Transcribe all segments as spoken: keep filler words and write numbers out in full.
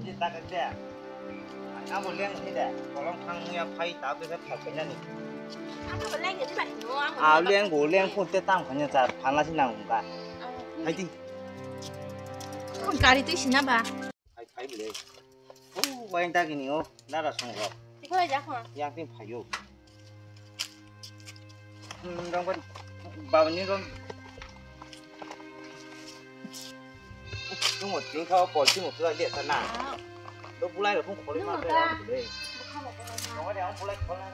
Ni ta ka de. Amo leng ni de. Kolong thang muya phai ta be phai phai nani. Amo leng ni ba no amo. A leng go leng phun te tam khanya cha phala si nang ba. Hai di. Kon gari twi sina ba. Hai phai bile. O wai ta gini o nara song ro. Tikho ja kho. Yang tin phayo. Hmm, dong kan. Baba ni ron. Nung mo ting kha pol ting mo pura le ta na. Do bulai ro phung kholi ma ta. Nung mo ta. Nung mo de ang bulai khol na.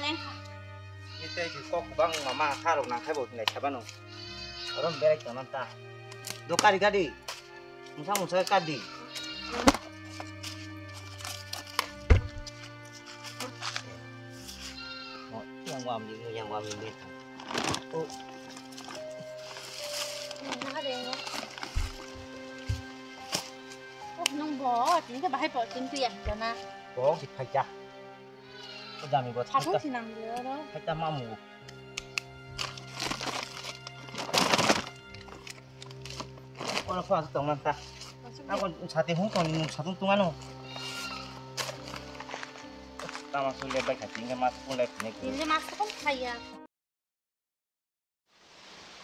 Leng kha. Ni te ki kok bang mama kha ro nang khai bo nai sabano. Oro berai tong nan ta. Do kari gadi. Mungsa mungsa kadi. Oh, yang wam ni, yang wam ni. Oh. Oh, nung bo, tini ke bahai pol tun tu ya, jana. Bo, si phai ja. Ko jami bo. Satung sinang le ro. Phai ta mamu. Kono phone tong man ta. Ako sati hung tong ni satung tong ano. Tama su le bai kha tinga mas pun le ne ko. Tinga mas pun khaya.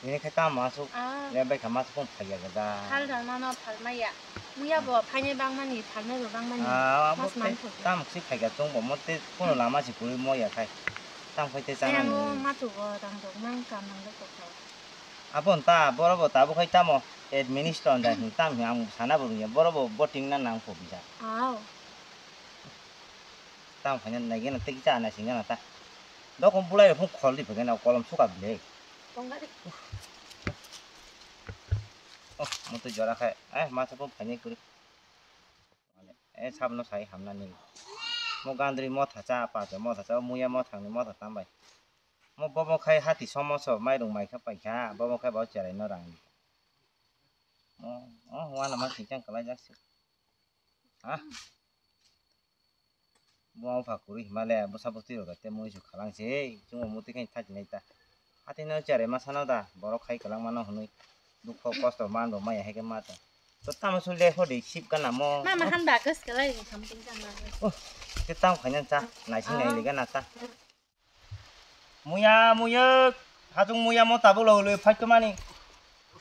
Ini khe tama su le bai kha mas pun khaya ga da. Hal da mano phal maya. Muya bo phaine bang mani, phalne bo bang mani. Ah, mas man thok. Tam si khaya chong bo mote kono lama si kuri moya khai. Tam khai te chana ni. Mo matu go dang dok mang kam nang dok kok. Abo ta boro bo tabo khai tamo administration da hin tam hin ang sana bo ya boro bo voting na nang pho bisa. Aw. Tam khai na nai gena tei cha na sing na ta. Dok bulai phung khol di phai na kolom suka bile. Tong ga di. Oh, mo to jora khai. Eh, ma sa phung phai ni kuri. Eh, sabno sai hamna ni. Mo gandri mo thacha pa cha mo thacha muya mo thangni mo tha tambai. Mo bobo khai hati somoso mairung mai kha pai kha, bobo khai bo cherai no rang. Oh, oh, wana ma singchang kalai jak se. Ha? Bo ang pha kuri himale, bo sabo twi rok te mui su khalang se, chungo muti khai thati nai ta. Hati no cherai ma sano da, borok khai kalang mano hwnwi. Dukho kosto man bo maya hai khe ma ta. To tamo su le hodi sip kana mo. Mama han ba kas kalai ni something kana. Oh, te tam khanya cha, naising nai le kana ta. Muya, muya, hachung muya mo tabuk lo le phai to mani.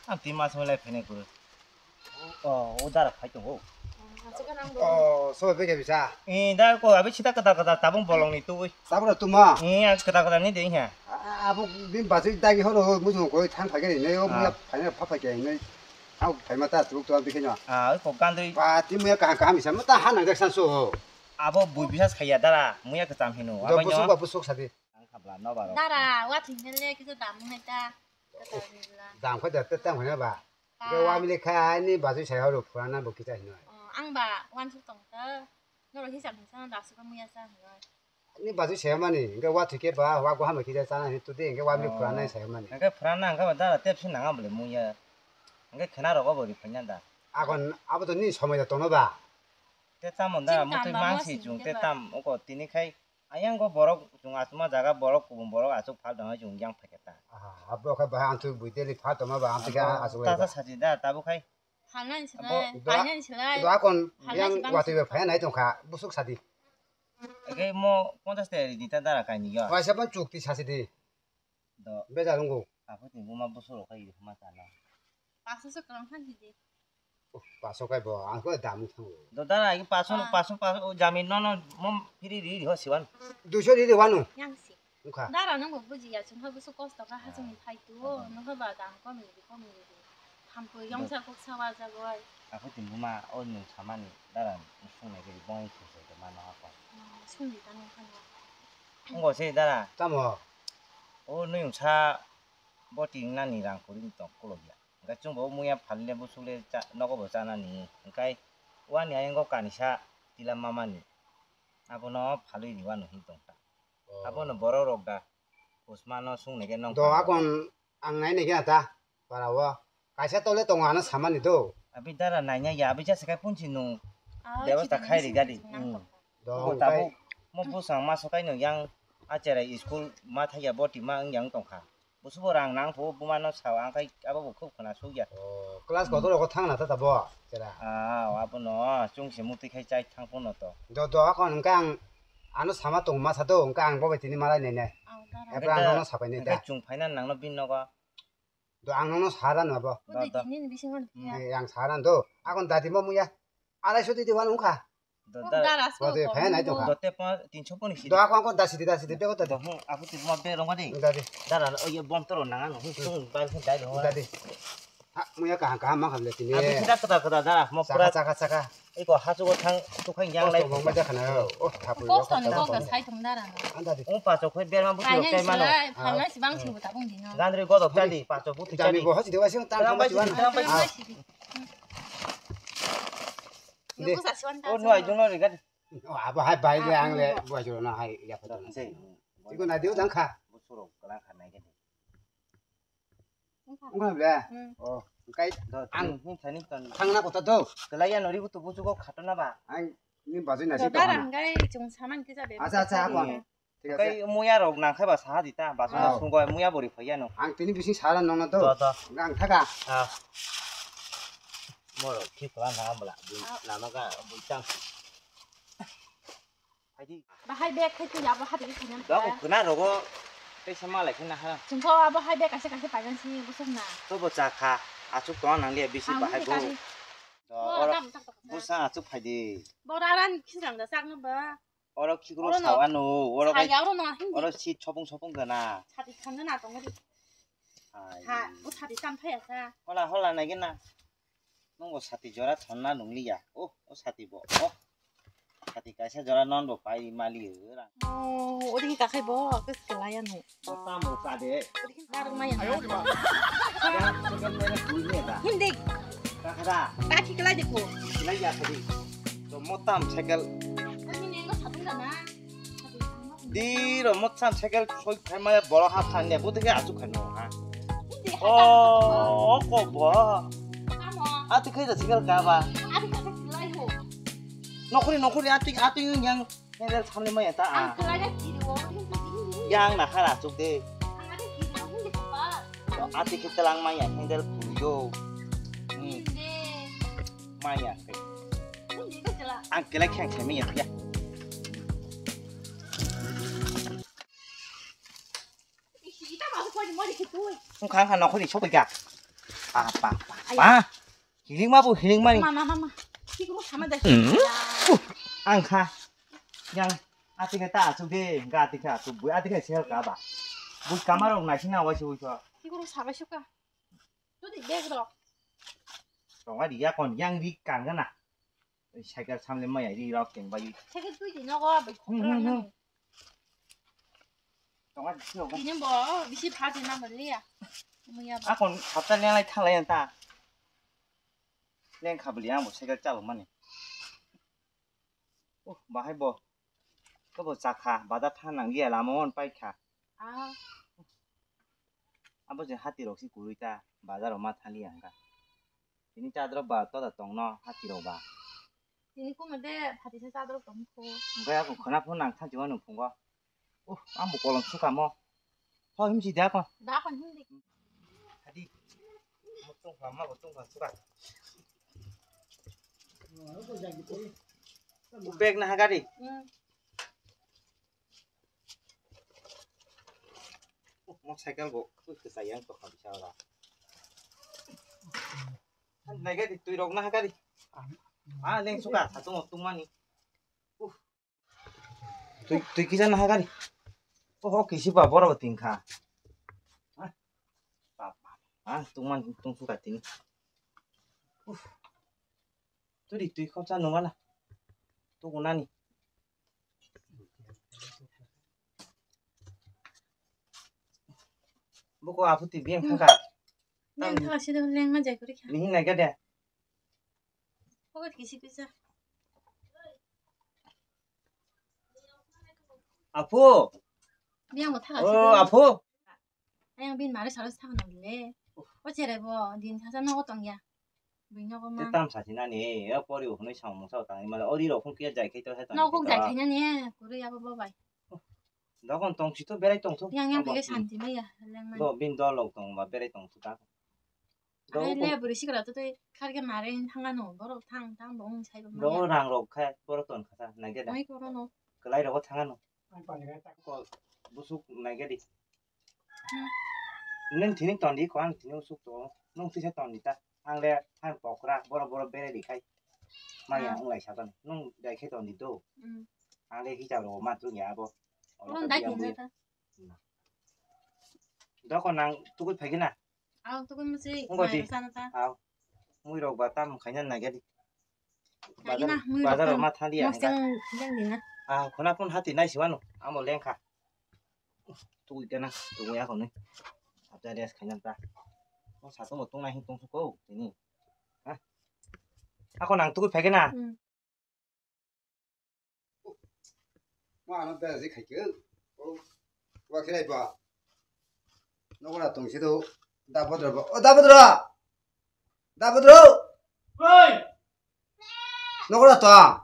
Ang ti ma so le phene kuru. Oh, o dara phai to ho. Oh, so be ke bisa. Eh, da ko abi sita kata kata tabung bolong ni tu. Tabuk tu ma. Eh, ang kata kata ni de ha. Abu bin basi dagi horo mujung ko thang phai ke ni o muya phai na pha phai ke ni. Au phai ma ta tabuk to abi ke na. Ah, ko kandri. Pa ti muya kaham kaham bisa ma ta hanang jak san so. Abo bui bisas khaiya dara, muya kwcham hino. Do abo busuk no ba busuk sadi. Ang khabla no baro. Dara, wa thing le kisa dam nai ta. Dam kha da ta tang hina ba. Ke wa mi le kha ni ba jui sai horo phurana bo kisa hino. Oh, ang ba wan su tong ta. No ro hisab ni sa da su ba muya sa hino. Ni ba jui sai mani, ke wa thike ba wa go hama kisa sa na ni tu de ke wa mi phurana sai mani. Ke phurana ang kha ba dara tep si nang am le muya. Ang ke khana ro go bo ri phanya da. Akon abo to ni somoi da tono ba. Te tamo da muthai mang si chung te tam oko tini khai ayang go borok chung asuma jaga borok kubun borok asuk phal dong chung yang phai khe ta. Abo khe bahai ang thu bui teli phal tongma ba ang thu khe asuk lai. Tasa sachi da tabo khai. Phalnani silai, phalnani silai. Do akon yang watwi be phai nai tong kha busuk sadi. Ege mo ponchas te ri di ta dara kai ni yo. Waisa pon chukti sasi di. Do. Beja rungo. Apo tin buma busuk rok kai ri ma ta na. Paso se kalang khan di. Paso kai bo, ang ko dam thang. Do dara, agi paso, paso, paso, o jami no, no, mo phiri ri, ri ho siwan. Duiso ri, ri wanu. Yang si. Ukha. Dara nang bo buji ya, chung ha busu kosto ka, ha chung phai tu, no ha ba dam kom ni, kom ni. Tham ko yong sa kok sa wa ja goi. Ako tin buma, o nung samani, dara, sung nai ke bong thu se ma no ha ko. Sung di ta no khan. Ngo se dara. Tamo. O nung sa, bo ting nani rang kuring tong kulo ya. Hingke chwngbo muya phalile bwswkle cha-, nogo bo chanani, hingke wani ayang o kanisa tila mamani, abono phalwi riwano hin tongkha. Abono borok rok da usmano swngnai khe nong do phalwi akon ang nai nai khe ta para o kaisa tole tongo ano samani do. Abi dara naina ya, abi jasa khe punchi nung bebosta khai ri gadi. Do tabuk mo bwsang ma sokai no yang a cherai school ma thaiya boti ma wng yang tongkha. Busubo rang nang phu, buma no sao, ang khai abo bo khub khna suk ya. Oh, class kotor ko thang na ta ta bo, chera. Ah, abo no, chung se muti khai chai thang phu no to. Do, do, akon hwnkhe ang ano sama tong ma sa do, hwnkhe ang bo bai tini malai nai nai. Ang dara. Ebra ang nono sapai nai da. Hwnkhe chung phaina nang no bin nogo. Do ang nono sa ran abo. Bo Do, di do. Tini ni bisingo ni Hmm. ya. Eh, ang sa ran do. Akon dadi mo muya. Arai so di di wan wngkha. Do, Bo da, dara so Bo de ko phai nai mo. Tongkha. Do te pa tinso poni si. Do akon akon dasi di dasi di bego ta Do de. Hung, abu ti ma be rong di. Da de. Dara o ye bom toro nang ano. Hung, hung, bai hung dai lo. Da de. Ha, muya kaham kaham ma khamle tini. Abu ti da kada kada dara mo Chaka pura. Chaka chaka. Iko hachu go thang tu khang yang Kosto lai. Bong ma jakha na. Oh, thapu. Kosto ni Kosto. Ko ka sai thum dara. Anda de. Ung pa chok khoi ber ma bu Phai chok nai kai mano. Silai, phai Ah. nai sibang Hmm. si bu tabung di no. Gandri go do Jami. Tadi pa chok bu tu Jami tadi. Bo hachi de wa sing tan Rang ma bai chiwan. Rang bai Ah. si. Inde. Nuku sa siwan ta Oh, no, I don't know, regard. Oh, abo hai bai le Ah, ang le hmm. Bo juro na hai ya pa. Sei. Iko na diu dang kha. Bo suro kala kha nai ke. Wngkha. Wngkha ble? Hmm. Oh, kai Do, ang ni, ni thani ton. Thangna kota do. Kelai ya nori butu busu ko khato na ba. Ang ni bazui na Do si dara tongna. Hingkai chung saman kisa be. Acha, acha, Kisa ako. Be. Thik ase. Kai muya rok nang khai ba saha di ta, ba sung Oh. sung ko muya bori phai ya no. Ang tini bising sara nongna do. Do, do. Ang thaka. Ah. Moro thik la na bla. Ah. Lama ka bui tang. Haidi. Bahai bag khai twi abo hati khe khainani Dogo kha. Khwna rogo teisa malai khwna ha. Chwngkho abo hai bag kaisa kaisa painani simi bwswk na. Tobo cha kha. Achuk tong nang liya bisi Ang bahai hwnwi bo. Kari. Do Bo oro tam tak tak kha. Busa achuk phaidi. Bo raran khisang da sakno ba. Oro khikro Oro no. Sawa no. Oro Saya kai. Oro no hindi. Oro si chopung chopung gana. Sati khangna na tong di. Hai. Ha, o sati tam thaya sa. Hola hola nai gana. Nwng bo sati jora thonna nwngliya. Oh, o sati bo. Oh. Sati kaisa jora non bo pai mali rang. Oh, odi kakhai bo, kis kelaya no. Bo tamo ka de. Narok maya. Ayo, di ba. Yang second mene bui ne da. Hindi. Kakada. Kaki kelai de ko. Kelai ya tadi. To motam cycle. Ani nengo satung da na. Di ro motsam cycle soi khai maya boro ha phan ne bo de achu khai no ha. Hindi. Oh, ko bo. Tamo. Ati khai da cycle ka ba. Ati khai da cycle lai ho. Nokuri nokuri ati ati yang handle samle maya ta. Ang ah. Kala ga kiri wo. Yang na khara chuk de. Ang ati kiri wo hindi ko ba. Ati khai telang maya handle kuri do. Hmm. Hindi. Maya. Hindi ko jela. Ang kela khang khai maya ya. Wngkha wngkha nokhorni sokoi kha. Pa pa pa Aya. Pa. Hiling ma bo hiling mani. Mama mama. Kiko sama da. Hmm? Uh, ang kha. Yang ati khe ta achuk de, ga ati khe achuk bui ati khe sel ka ba. Bui kamar rok naising na waisi waisi. Kiko sama suka. Tudi bag rok. Tonga di ya kon yang di kan gana. Cycle samle maya ri rok teng bai. Cycle twi di nogo bai Hmm, khokra hmm, hmm. Nang. Tonga di sio. Ini bo bisi pha di nang liya. Muya ba. Akon hapta leng lai thalai anta. Leng khabli ang bo cycle chalo mani. Oh, bahai bo. Ko bo chakha, bazar thang nang liya lama on pai kha. Ah. Abo je hati rok si kurui ta, bazar o ma thang liya ang ka. Tini chadrok ba toda tongno hati rok ba. Tini kuma de phati sa chadrok tong kho. Hwnkhe ako khwna phone nang thanchi wano phungo. Uh, ang bo kolom sukamo. Tho himsi de ako. Da kon hindi. Hadi. Mo tong kha, ma bo tong kha suka. Bag na hagari. Hmm. Uh, mo cycle bo. Uh, kisa yang to kha bisa ora. Nai gari twi rok na gari. Ah, leng suka, satung tungmani. Uh. Twi, twi kisa na gari. Oh, oh, kisi ba boro tingkha. Ah. Papa. Ah, tungman tung suka tini. Uh. Twi, twi khopsa nungana. Tukunani. Buko aputi biang khaka. Biang khaka sida leng ma jai kuri kha. Nihi nai gade. Pocket kisi kisa. Apu. Biang bo thaka sida. Oh, apu. Ayang bin mare salo thaka nang le. O chere bo din sasa nogo tong ya. Bui nogo ma. Te tam sa sinani, e pori o hwnwi samung sao tangwi male, o ri rok phung khe jai khai to he tong. Nok kok jai khainani, kuri abo bo bai. Dokon tong si to berai tong thu. Yang yang Abo, pake hmm. Santi maya, leng maya. Do bin do lok tong ba berai tong thu ta. Do Ai ko- le buri sikra to tei kharke mare thanga no, borok thang thang bo wng sai bo Do maya. Rang rok kha, boro ton kha ta, nai ge da. Mai koro no. Kelai rok thanga no. Ko busuk nai ge di. Hmm. Neng tini ton di ko ang tini usuk to. Nung tisa ton di ta. Ang le ang pokra, boro boro berai di khai. Maya Ah. Wng lai sa ton. Nung dai khe ton di do. Hmm. Ang le hita ro ma tu ya bo. Oro Oro dai ka khe diya na buya. Ta. Doko nang tukui phai gina. Aw, tukui musi. Ungko di. Mai sana ta. Aw. Mui rok ba tam khaina nai gadi. Khaina, Bazar, mui rok bazar tam. Ma thang dia. Moseng yang di na. Ah, khuna phun hati nai siwano. Amo lengkha. Tukui kana, tukui ako ni. Abda res khaina ta. O sato mo tung nai hing tung suko. Ini. Ha? Ako nang tukui phai gina. Hmm. Mo ano bera je khaikhe. O, wa khe nai ba. Nokora tong se do. Da bodro ba. O da bodro. Da bodro. Oi. Nokora tong.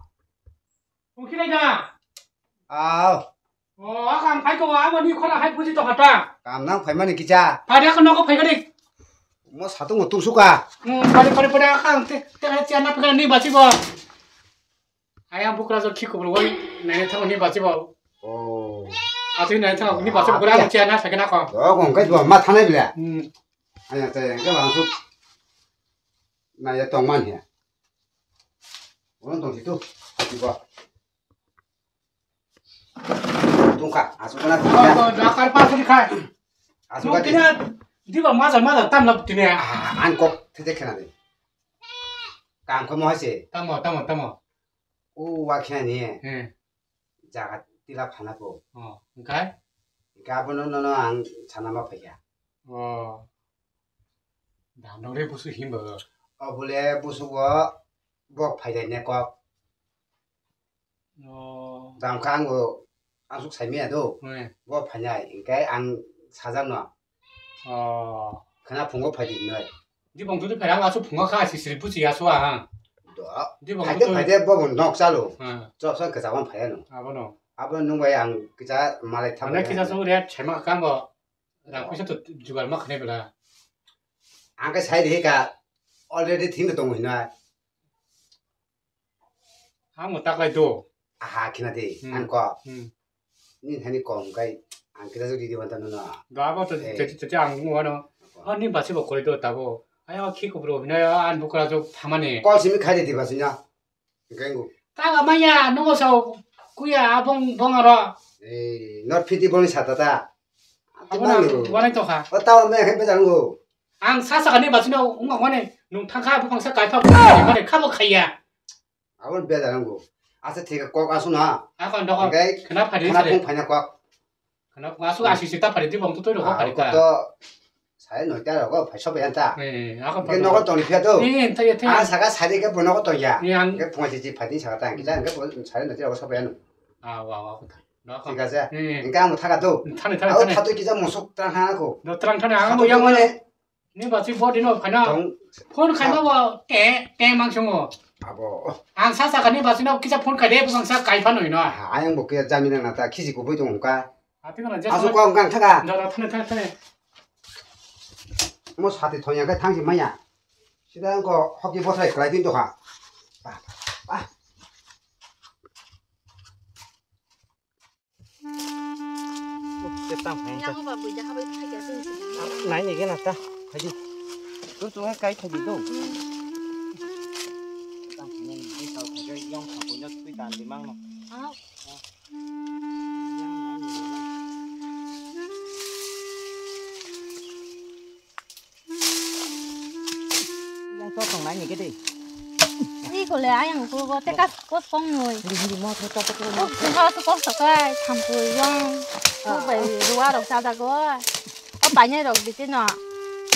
Tong khe nai da. Aw. O, a kam khai ko, a mo ni khora hai buji to khata. Kam nang phai mani kicha. Phai da ko noko phai ka de. Mo satung mo tung suka. Hmm, pare pare pare a kam te te hai chia na phai ni bachi bo. Ayang bukra jo khi kubur wai nai thang ni bachi bo. Oh. Atui nai thang ni bachi bo kura chia na sakena ko. Do gong kai do ma thanai bile. Hmm. Ayang te ke bang su. Na ya tong man he. Wong tong situ. Di ba. Tungka, asuk kana tungka. Dakar pa suri khai. Asuk kana. Diba maza maza tam lap tini. Ah, an kok thete khena de. Kam kho mo hase. Tamo tamo tamo. U wa khena ni. He. Jaga tila phana ko. Oh, engkai? Engkai abono nono ang sana ma phaiya. Oh. Dam dong re busu himbo. Obole busu bo bok phaidai ne kok. Oh. Dam kha ango asuk saimaya do. He. Bo phainai engkai ang sajak no. Oh. Khana phungo phaidi noi. Dibong tu phai ang asu phungo kha sisri busi asu a ha. Do. Dibong phaide tu phaide bo nok chalo. Ha. Chop sa kesa wan phaya no. Abono. Abo nung bai ang kisa malai thang. Ana kisa su re chema kang bo. Rang kuisa to jugar ma khne bela. Ang ka sai de ka already thing to tong hina. Ang mo taklai do. Aha khina de, hmm, ang ko. Hmm. Ni hani kom kai ang kita jodi di wanta no. Da ba to, eh, tete tete ang mo no. Ani basi bo koi do tabo. Ayo khi ko bro na an bukra jo thamani. Call simi khai de di basi na. Gengu. Ta ga maya no so kuya abong bong aro. Eh, not fiti boni sata ta. Abo na, abo na to kha. O ta me khai pe jangu. Ang sa sa ni basi na ung ko ne. Nung thang kha bang sa kai pha. Mane khabo khaya. Abon beda nango. Asa thik kok asu na. Akon dokon. Khena phari khena phari. Phung phaina kok. Khena phung asu asi sita phari di bong tu tu dokon phari ta. To sai noi ta rok phai sob yan ta. Eh, akon phari. Nokon tong phia to. Eh, thai thai. Ah, saka sari ke bono ko to ya. Ke phung si phari saka ta. Kita ke sai noi ta rok sob yan. Ah, wa wa ko ta. Dokon. Thik ase. Engka mo thaka to. Thani thani. Au thatu kisa musuk trang hana ko. Do trang thani ang mo yang mane. Ni basi bo dino phaina. Tong. Phone khaima bo te, te mang sungo. Abo. Ang sa sa kani basi no kisa phone khai de, ang sa kai phano hino. Ha, ayang bo kisa jamina na ta, khisi kubui tong ka. Ati mana je. Asu ko ang kang thaka. Jara thane thane thane. Mo sati thonya ka thangsi maya. Sida ko hoki bosai klai din to ha. Ba, ba. Te tang phai ta. Yang ba bui jaha bai phai ya sini sini. Nai ni gena ta. Phai di. Tu tu kai phai di tu. Tang phai ni ni tau phai yang phai ni tui tan di mang no. Ah. Yang to tong nai ni ke de. Iko le ayang ko ko te ka ko song noi. Hindi hindi mo to to to. Ko ko ha to ko so kai tham pui yang. Ko bai ruwa rok sa da go. O bai nai rok di te no.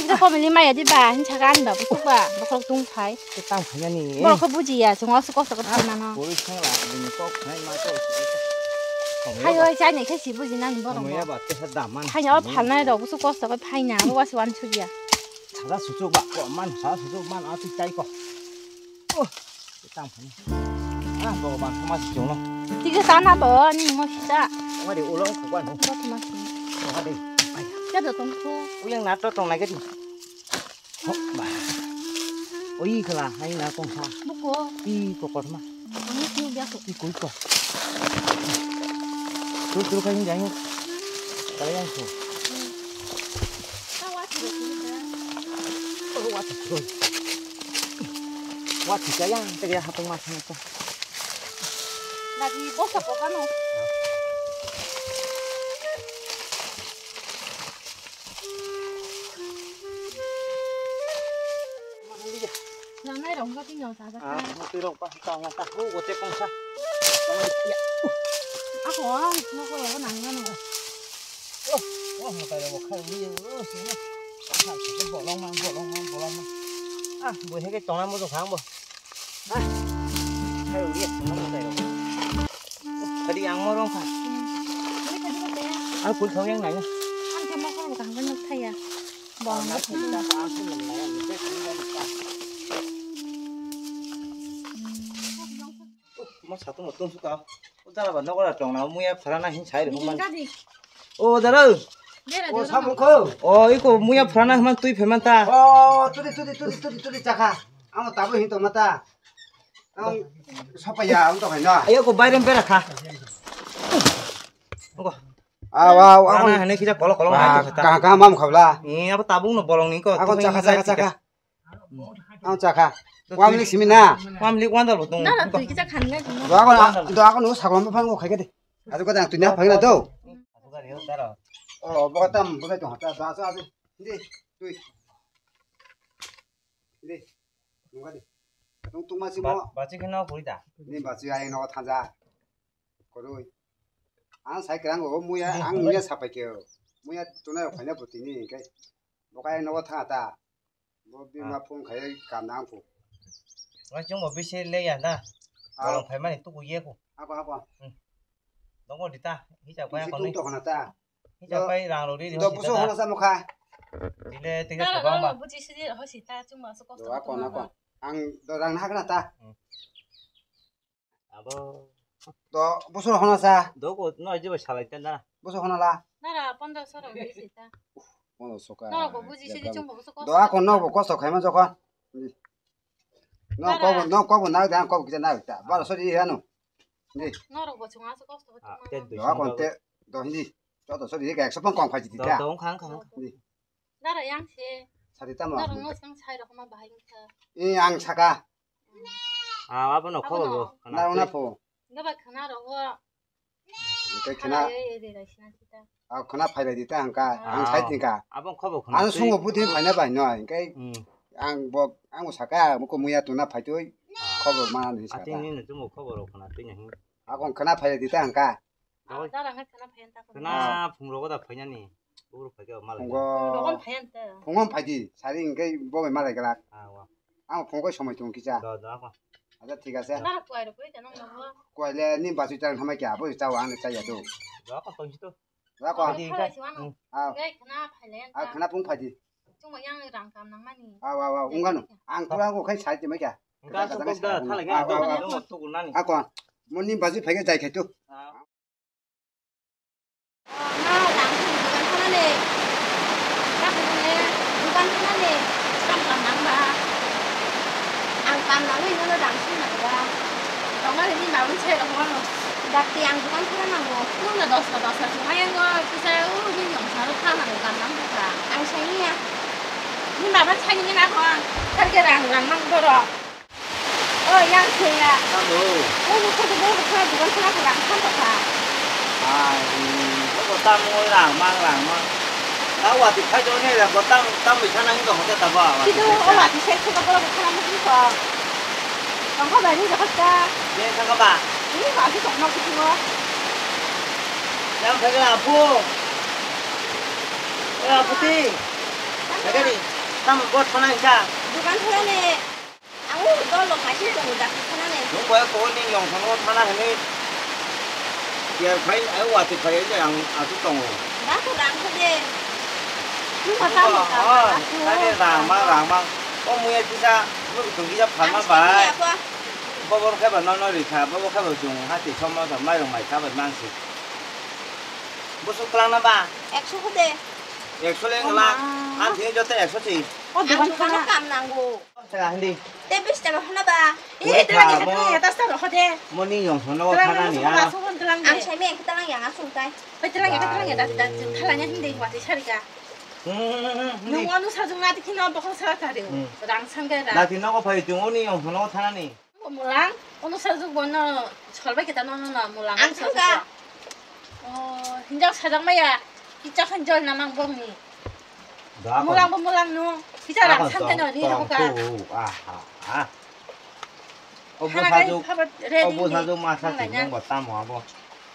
Kita family maya di ba hin chagan ba bu ba bokrok tung phai. Te tang phai ni. Borok ko buji ya, chungo su kosto ko phai mano. Puri sangla, bini kok phai ma kok. Hai oi, chai ni khe si buji nani borok. Moya ba kesa daman. Hai o phalnai rok su kosto ko phai na, abo wasi wan suria. Sada susu ba ko man, sada susu man ati chai ko. Oh, tang phai. Ah, bo bang thoma si chungno. Tiga sana bo, ni mo sisa. Wadi ulo ko ba no. Bo thoma si. Wadi. Ai. Kada tong ko. Uyang na to tong na gadi. Hok ba. Oi kala, hai na kong sa. Buko. I ko kor ma. Ang ni biya ko. I ko i ko. Tu tu kai jai. Kala yang ko. Ka wa ti ko. Oh, wa ti ko. Wa ti ka yang, te ya hapang ma sa ko. Lagi bosa ko kano. Nanai rong ka tingo sa ka. Ah, mo ti rong pa ta mo ta hu go te kong sa. Ya. Ako ang no ko lo nang nang. Oh, oh, mo ta lo kha ni. Oh, si na. Bolong mang, bolong mang, bolong mang. Ah, bo he ke tona mo to khang bo. Ah. Kadi ang mo rong kha. Ang kul thong yang nai. Ang khe mo ko kaham nok thaya. Bong. Mo satung mo tung suka. Utara ba nokora tong na muya pharana hin sai ro man. O dara. O samung ko. O iko muya pharana man tui pheman ta. O tudi tudi tudi tudi tudi chakha. Ang tabu hin to mata. Ang sopaya ang to hai na. Ayo ko bairem pera kha. Oko. Aw aw aw. Ana hane kisa kolo kolo nai to khata. Ka ka mam khabla. Ni abo tabung no bolong ni ko. Ako chakha chakha chakha. Ang chakha. Wamlik simi na. Wamlik wandal bo tong. Na na tui kisa khan na. Do ako na do ako no sagom phang ko khai ke de. Adu ko dang tui na phang na do. O bo tam bo dai tong ta da sa adu. Di tui. Di. Nungka di. Tung tung ma simo. Bachi kheno kuri da. Ni bachi ai no thanja. Koroi. Ang sai kerang go muya ang muya sapai ke. Muya tunai rok phaina butini ke. Bokai nogo thanga ta. Bo bima phone khai kam nang phu. Ngai chungo bisi le ya na. Bolong phai mani tuku ye ku. Ako ako. Dongo dita hija kaya ko ni. Tung to khana ta. Hija kai rang ro ri. Do puso khana sa mukha. Dile tige ko bang ba. Buji sidi ho sita chungo so kosto. Do ako na ko. Ang do rang na khana ta. Abo. To, bosor hona sa. Doko no jibo salai ta na. Bosor hona la. Nara pondro soro ni sita. Ono soka. No bo buji sidi chungo so kosto. Do ako no bo kosto khaima jokon. No ko bo no ko bo na da ko bo kita na ta. Baro sori hano. Di. No ro bo chunga so kosto. Do ako te do hindi. To to sori ka ekso pon kong khaji ta. Do khang khang. Di. Nara yang se. Sari tamo. Nara ngo sang sai rok ma bahai ta. I ang saka. Ah, abo no khobo bo. Naro na pho. Gaba khana ro wo. Tei khana. Ye ye de rai sina sita. Ah, khana phai rai dita angka. Ang sai tingka. Abo khobo khana. Ang sungo buti phai na bai no angkai. Ang bo ang saka mo ko muya tuna phai tui. Khobo ma ni saka. Ating ni no tumo khobo ro khana tui ni. Ako khana phai rai dita angka. Dara ngai khana phayan ta ko. Khana phung rogo da phainani. Buru phai ke malai. Phungo. Rogon phayan ta. Phungo phai di. Sari ingke bo bai malai galak. Ah, wa. Ang phungo somoi tung kicha. Do do ako. Acha thik ase. Na kwai ro koi ta nong na. Kwai le ni basu chang thamai kya bo cha wa ang cha ya do. Do ako tong to. Do ako. Di ka. Ah. Ngai khana phailen. Ah, khana phung phai di. Chungma yang rang kam nang mani. Aw aw aw ungano. Ang kurang ko khai sai te mai kya. Engka sukuk da thala khe. Aw aw aw. Tuku nani. Ako. Moni baji phai khe jai khai tu. Na rang sini dukan khana ni. Dukan khana ni. Kam kam nang ba. Ang kam nang ni no rang sini nang ba. Tongmani ni mawi se rok mano. Dakti ang dukan khana nango. Nung na dos ka dos ka chuma yang go. Kisa u ni nyong saro khana ni kam nang ka. Ang sai ni ya. Ni baba sai ni na ko. Kar ke rang rang mang boro. O yang se ya. Tamo. O ni ko ni ko khana dukan khana ko rang khana ka. Ai, ko tamo rang mang rang mang. Ka wati khai jo ne la ko tam tam bi sana ni ko hote ta ba. Kido o wati sai ko ko khana mo ko. Tongkha bai ni jakha ta. Ye thangkha ba? Ni ba ki tongma ki thingo. Yang thangkha apu. Eh, apu ti. Thangkha ni. Tam bo thana hingka. Dukan thana ni. Ang u dol lo kaisi tongo da thana ni. Nung bai ko ni long thana thana hini. Biar khai ai wati khai ai ang asu tongo. Da ko rang ko de. Nung ma tam mo ka. Tadi rang ma rang ma. O muya kisa, mo tong kisa phalma bai. Bobo khe ba nono rikha, bobo khe ba chwng hati somo sa mairung mai kha bai mansi. Busuk kwlangna ba? Ekso hode. Ekso le ngla. Oma. A thini joto ekso si. O dogan khana kam nango. Saka hindi. Te bis ta hona ba? Ui, e, tela kha, ni mo. Hata sta hode. Mo ni yong sono thana ni a. Ang sai me kita lang yang asung tai. Pai tela ya, tela ya, da da tela ya hindi wati sarika. Hmm, hmm, hmm, hmm, hindi. Nung anu sajung nati kino bokong sara tari. Hmm. Rang sangga ra. Nati nogo phai tung oni yong sono thana ni. Mulang, ono sajwk bono solbai kita no, no, no, mulang. Ang sajwk thangka. O, hinjak sajak maya, kicha khan jol namang bongni. Da kon. Mulang bo mulang no, kicha rang sangka no, ri roka. Aha, ah. Obo sajwk, obo sajwk masa si nang ba tamo abo.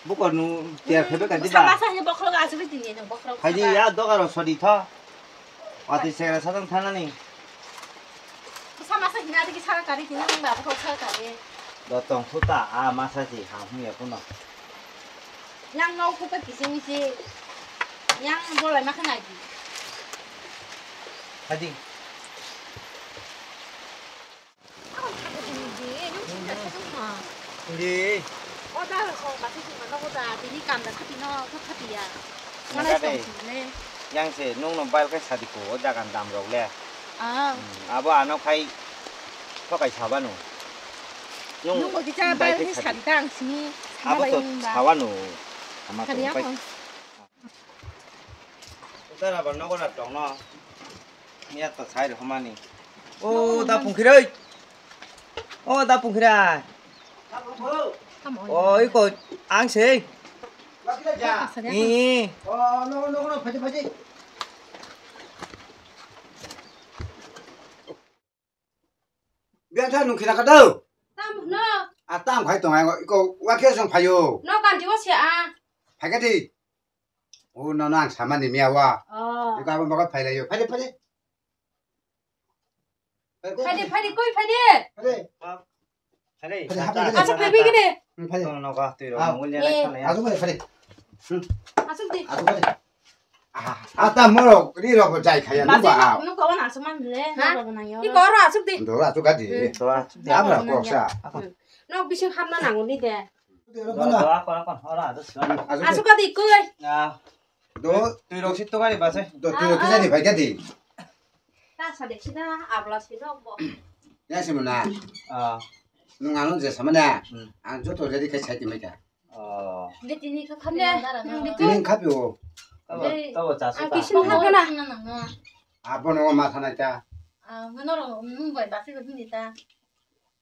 Bukor nu tiar khebe ka diba. Masa ni bokhro ga asuk tini no bokhro. Haji ya doga ro sodi tho. Watwi segra sajang thanani. Sama sa hina tiki sara kari tini nang babu kok sara kari. Do tong suta a masa si ha hung ya kuno. Yang nau kupa kising si. Yang bolai makan lagi. Haji. Hindi. O da ko kasi si mano ko da tini kam da khati no ko khati ya. Mana tong ne. Yang se nung no bail kai sadi ko o jagan dam rok le. Ah. Hmm, abo ano khai thokai sabanu. Nung ko kicha bail kai sadi ta ang sini. Abo to sabanu. Ama to kai. Utar abar nogo na tong no. Miya to sai rw mani. O da pungkhiroi. O da pungkhira. O iko ang sei. Ni. Biang tha nung khina ka dau. Tam no. A tam khai tong ai iko wa khe song phayo. No kan diwa se a. Phai ka di. O no no ang samani miya wa. Oh. Iko abo baga phai layo. Phai de phai de. Phai de phai de koi phai de. Phai de. Phai de. Asuk phai bi gini. Phai de. No no ka tu ro ngul ya na. Asuk phai phai de. Asuk di. Asuk phai de. Ah, ata moro ri ro ko jai khaya nu ba. Nu ko na asuk man le. Ha? Ni ko ro asuk di. Do asuk ka di. Do asuk di. Abra ko sa. No bising hamna nanguni de. Asuk ka di koi. Do. Twi rok si tokari ba se. Do twi rok kisa ni bai ka di. Ta sa de sida abla si no bo. Ya si mana. Ah. Nung ano je sama na. Hmm. Ang joto ready kai sai ti mai ka. Oh. Tini kha kha ne. Tini kha pi o. Tabo tabo cha. Ang kisin kha na. Abo no ma thanai ta. Ah, mano ro mung bai ba se ko hindi ta.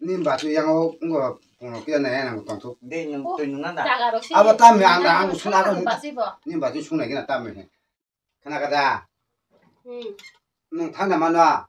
Ni ba tu yang o ngo pungno kya na yang tong thuk. De nung tu nung na da. Abo tam ya ang da ang suna ko. Ni ba tu suna kina tam me. Khana ka da. Hmm. Nung thana mano.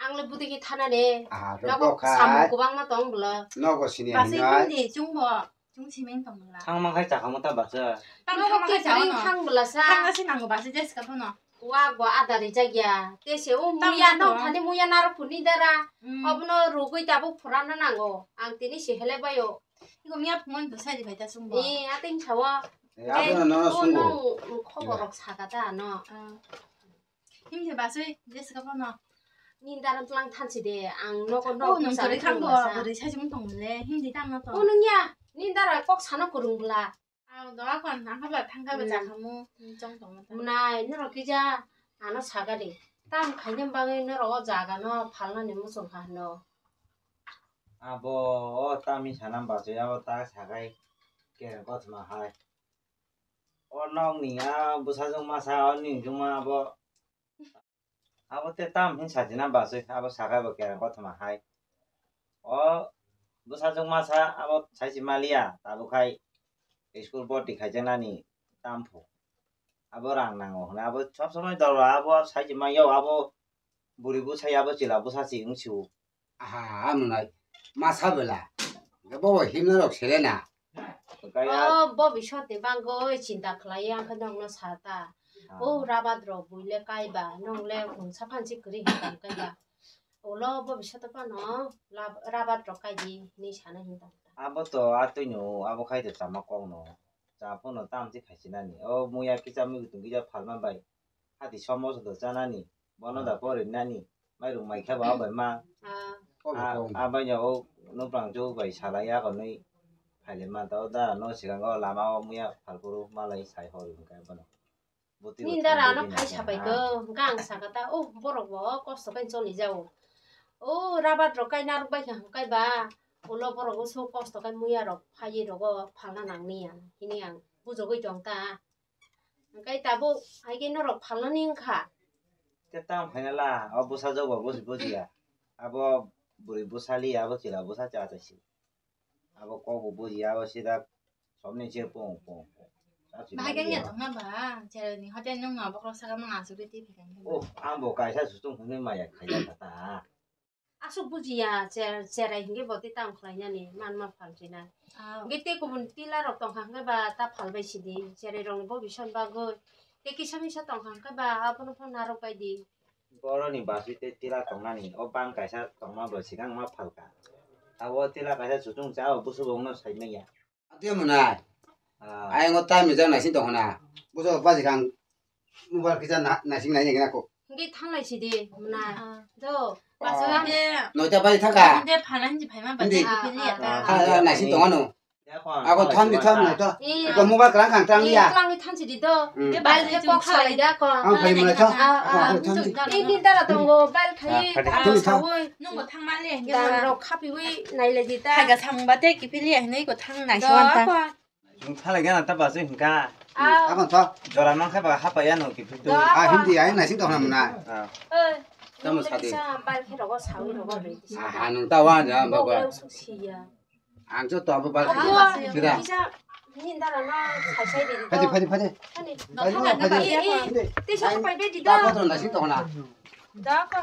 Ang le budi ki thana de. Ah, nogo samung kubang ma tong bla. Nogo sini ba se hindi chung bo. Chung simeng tong bla. Thang mang khai chakha mo ta ba se. Nogo ki thang bla sa. Thang si nango ba se jes ka to no. Wa gwa adari jagya. Te se o muya nong thani muya naro phuni dara. Obono rugui tabuk phurana nango. Ang tini se hele bayo. Iko miya phungon to sai bai ta sumbo. Eh, ating sawa. Eh, abono nono sumbo. Nong khobor rok saka ta no. Himse basui, jes ka bono. Ni dara tlang thansi de, ang nogo nok nong tori khango, bwrwi sai sung tong le, hindi tang no to. Ko nung ya, ni dara kok sana kurung bla. Aw, doa kon, ang haba thangka ba jakhamu, chong tong ta. Mwnai, norok kija, ano sagari. Tam khaina bagwi norok o jaga no phalnani muchung kha hino. Abo, o tami sana bachai, abo ta sagai, kereng kothoma hai. O nokni a bwsajwk masa, o nini jwkma abo. Abo te tam hin sajina bachwi, abo sakai bo kereng kothoma hai. O bwsajwk masa abo saisi maliya, tabuk khai school boti khaijaknani tam phu. Abo rang nango hwnwi abo sob somoi dolo abo saisi manya, abo buri bwsai abo chwla bwsa si wng si o. Aha, amonai masa bela. Bo himna rok selena. O, bo bisor de bagwi chinta khlai ang khe nokno sa ta. O rabat rok buile kaiba, nong le mungsa phansi kwrwi hinwi tong kaiba. Ulo bo bisor de phano rabat rok kai di hinwi sana hinwi tong ta. Abo to atwi no, abo khai de chama kok no. Cha phano tam si khai sinani. O muya kisa mui tong kisa phalma bai. Hati somo sodo chanani, bono da porinani, mairung mai khe bo bai ma. Ah. Ah, ah, bai no o Nuprang jo bai salai ya konwi phaile man ta o da no sigang o lama o muya phalpuru malai sai hor hwnkhe bono. Buti Ni uthang dara ano buti phai nai sapai ha. Ko, hwnkhe ang saka ta, "Oh, borok bo kosto khe choli jao. Oh, rabat rok kai narwk bai kha hwnkhe ba, ulo borok o so kosto khe muya rok phaiwi rogo phalna nang niya," hini ang bujogwi tong ta. Hwnkhe tabuk hai khe norok phalnani wngkha. Te tamo phaina la, o bwsa jok bo buji bujiya. Abo bwrwi bwsa li, abo chwla bwsa cha cha si. Abo kok bo bujiya, abo sida somni se pung pung pung. Bahai khe nya tongma ba, cheroni hotel nung no bokrok saka mang asugwi twi phaikha. Oh, ang bo kaisa sutung hwnwi maya khaijak kha ta. Aswk bujiya, cher-, cherai hwnkhe bo tei tamo khlainani, man ma phalsina. Ah. Hwnkhe tei kubun tila rok tongkha hwnkhe ba ta phalbai sidi, cherai rokni bo bisan bagwi. Tei kisa misa tongkha hwnkhe ba abono phan narwk bai di. Boroni basui tei tila tongnani, o bang kaisa tongma bo sikang ma phalka. Abo tila kaisa chuchung cha o busu bongno sai manya. Ati mwnai. Ah. Ai ngo time ni jang naising tong hona. Buso baji kang mobile kisa na naising nai nai ko. Hwnkhe thanglai sidi mwnai. Ah. Do. Ah. Noita baji thaka. Hindi phanan ji phaima Hindi. Baji kipili ya. Ah, ah, naising tong ano. Ako tham di tham noita. Eh. Ko mobile kerang kang tang ya. Tang than sidi do. Hmm. Bal khe kok salai da ko. Ang phai mwnai tha. Ah, ah. Ako tham di. Ini dara tongo bal khai. Ah, phai. Tham di tham. Nungbo thangmale. Dan rok khapiwi nailai di ta. Thaga sangba te kipili ya hinui ko thang nai swan ta. Nung thalai gana ta basui hingka. Ah. Abang tho. Jora mang kha ba hapa ya no kipili. Ah, hindi ai naising tong hona mwnai. Ah. Eh. Tamo sadi. Bal khe rogo sawi rogo re. Ah, nung ta wa ja ba ba. Siya. Ang cho to abo bal. Abo, kira. Kisa, ni dara na, sai sai de. Phadi, phadi, phadi. Phadi. Phadi, phadi. Eh, eh, tei sa pai be di da. Abo to na si to na. Da ka.